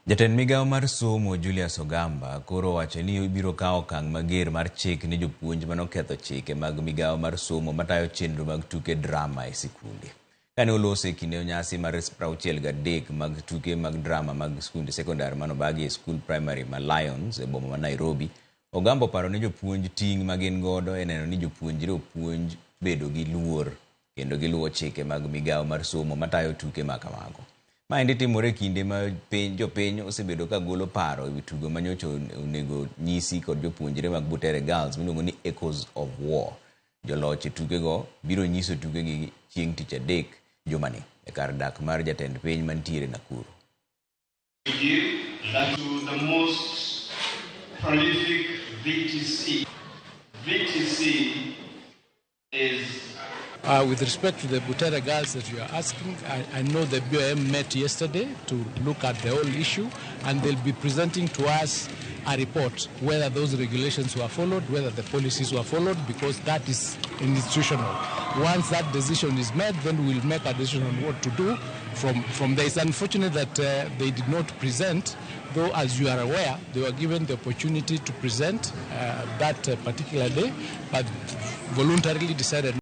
Jatend migao mar somo Julius Ogamba koro owacho ni ibiro kawo okang' mager mar chik ne jopuonj manoketho chike mag migao mar somo matayo chenro mag tuke drama e sikunde. Kane oloso e kinde nyasi mar 63 mag tuke mag drama mag skunde sekondar manobagi e skul primary ma Lions e boma ma Nairobi, Ogamba oparo ne jopuonj ting' ma gin godo e neno ni jopuonjre opuonj bedo gi luor kendo giluwo chike mag migao mar somo matayo tuke ma kamago. Maendi timore e kinde ma piny, jopiny osebedo ka golo paro ewi tugo ma nyocha onego nyisi kod jopuonjre mag Butere Girls miluongo ni Echoes of War. Joloch e tukego biro nyiso tukegi chieng' tich adek jumani e kar dak mar jatend piny mantiere Nakuru. Give that to the most prolific VTC. VTC is With respect to the Butere girls that you are asking, I know the BOM met yesterday to look at the whole issue, and they'll be presenting to us a report whether those regulations were followed, whether the policies were followed, because that is institutional. Once that decision is made, then we'll make a decision on what to do from there. It's unfortunate that they did not present, though, as you are aware, they were given the opportunity to present that particular day, but voluntarily decided